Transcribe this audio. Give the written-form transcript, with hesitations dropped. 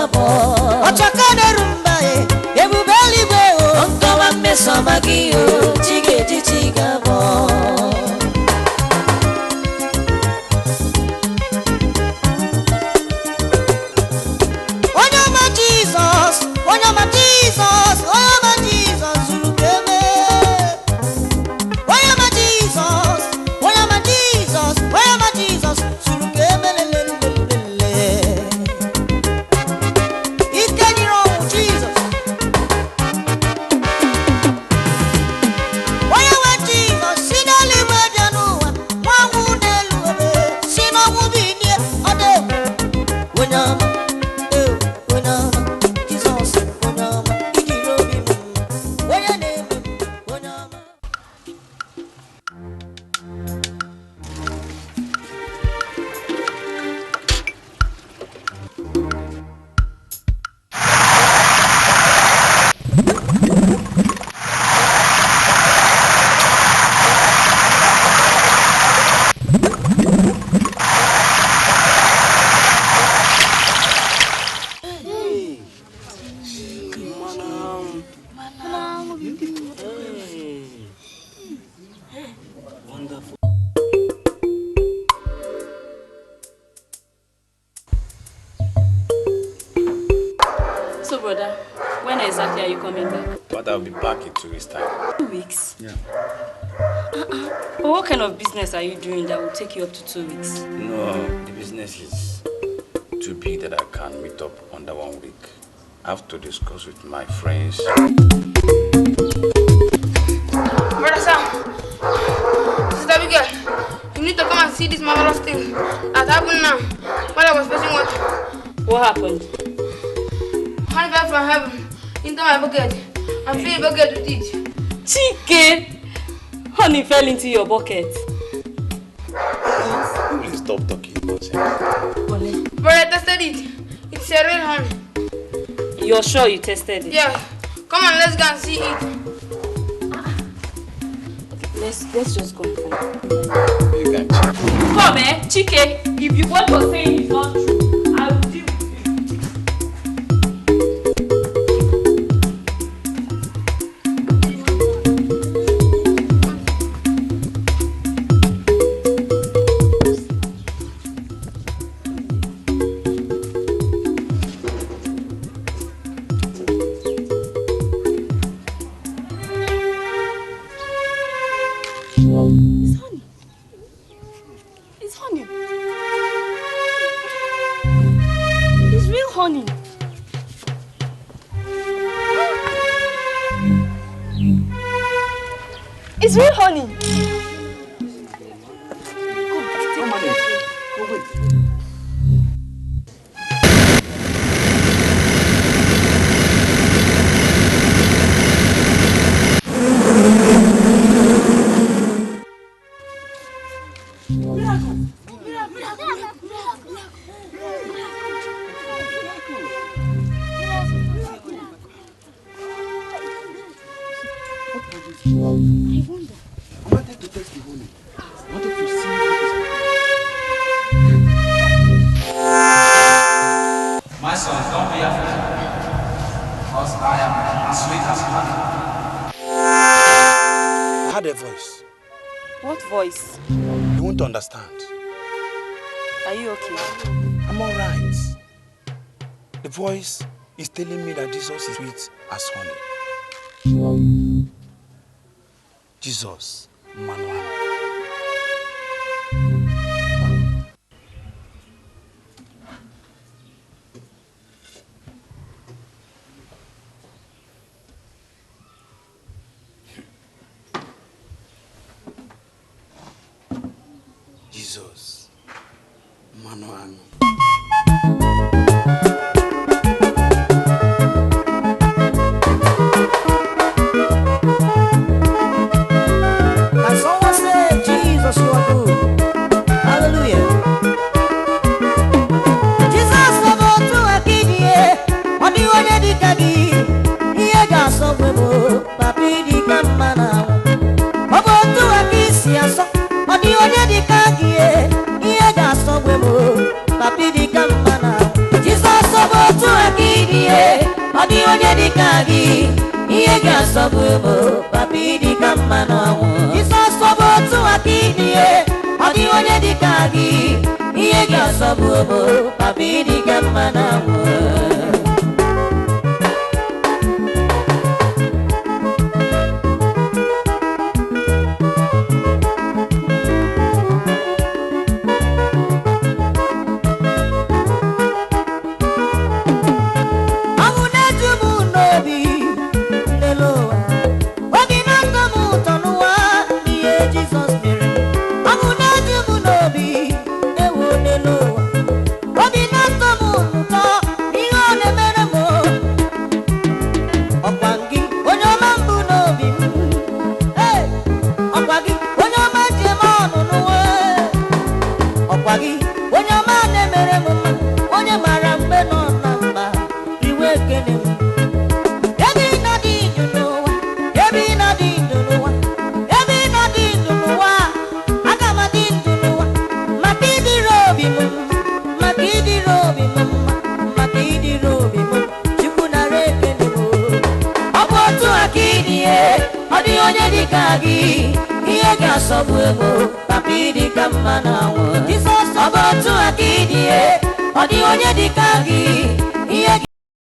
ga-abọ. Ọchaka na-eru mba e, ebube eluigwe o. Nkọwa mmeso ọma gị o, chi ga-eji chi ga-abọ. Onye ọma Jizọs, onye ọma Jizọs, onye ọma Jizọs zuru ka eme. Onye ọma Jizọs, onye ọma Jizọs, onye ọma Jizọs zuru ka eme lelelelele. Ike nyere ọnwụ Jizọs. Onye nwe Jizọs si n'eluigwe bịa n'ụwa, nwa anwụ n'elu obe, si n'ọnwụ bilie, ọ dị egwu. Onye ọma, ee, onye ọma, Jizọs, onye ọma, ijiri obi m, onye na-eme m, onye ọma. So, brother, when exactly are you coming back? But I'll be back in 2 weeks' time. 2 weeks? Yeah. But what kind of business are you doing that will take you up to 2 weeks? No, the business is too big that I can't meet up under 1 week. I have to discuss with my friends. Brother Sam, Sister Abigail, you need to come and see this marvelous thing that happened now while I was fetching water. What happened? Honey fell from heaven into my bucket and filled the bucket with it. Chike! Honey fell into your bucket. Please stop talking nonsense. But I tested it. It's a real honey. You're sure you tested it? Yeah. Come on, let's go and see it. Let's just go and find. You can check. Come, eh? Chike, if you what you're saying is not true, I will deal with you. It's honey. It's honey. It's real honey. It's real honey. I wanted to test the honey. I wanted to see what is happening. My son, don't be afraid, because I am as sweet as honey. I had a voice. What voice? You won't understand. Are you okay? I'm all right. The voice is telling me that Jesus is sweet as honey. Jesus, Manuel. Jesus, Manuel. Can someone say, Jesus, you are good? Hallelujah. Jizọs ọ bụ otu aka ịdị ihe, ọ dịghị onye dị ka gị. Ihe ga-asọ gwe m, papa ịdị ka mma na anwụ. Ọ bụ otu aka isi asọ, ọ dịghị onye dị ka gị. Ihe ga-asọ gwe m, papa ịdị dịka gị, ihe ga-asọgbu m, papa ịdị ka mmanụ anwụ. Jizọs, ọ bụ otu aka ịdị, ọ dịghị onye dịka gị, ihe ga-asọgbu m, papa ịdị ka mmanụ anwụ. Ọnwụ na-eju m n'obi n'elu ụwa, obi na-atọ m ụtọ n'ụwa n'ihe Jizọs mere. Ọnwụ na-eju m n'obi ewu n'elu ụwa, obi na-atọ m ụtọ n'ihe ọ na-emere m. Ọkwa gị onye ọma mbụ n'obi m. Hey! Ọkwa gị onye ọma ji eme ọnụ n'ụwa. Ọkwa gị onye ọma na-emere m mma, onye mara mgbe nọ na mba iwe ekele m. Ebe ị na-adị ndụ n'ụwa, ebe ị na-adị ndụ n'ụwa, ebe ị na-adị ndụ n'ụwa, aga m adị ndụ n'ụwa maka ịdịrị obi m mma, maka ịdịrị obi m mma, maka ịdịrị obi m. Chukwu nara ekele m. Ọ bụ otu aka ịdị, ọ dịghị onye dịka gị, ihe ga-asọgbu ego, papa ịdị ka mmanụ anwụ. Jizọs, ọ bụ otu aka ịdị, ọ dịghị onye dịka gị.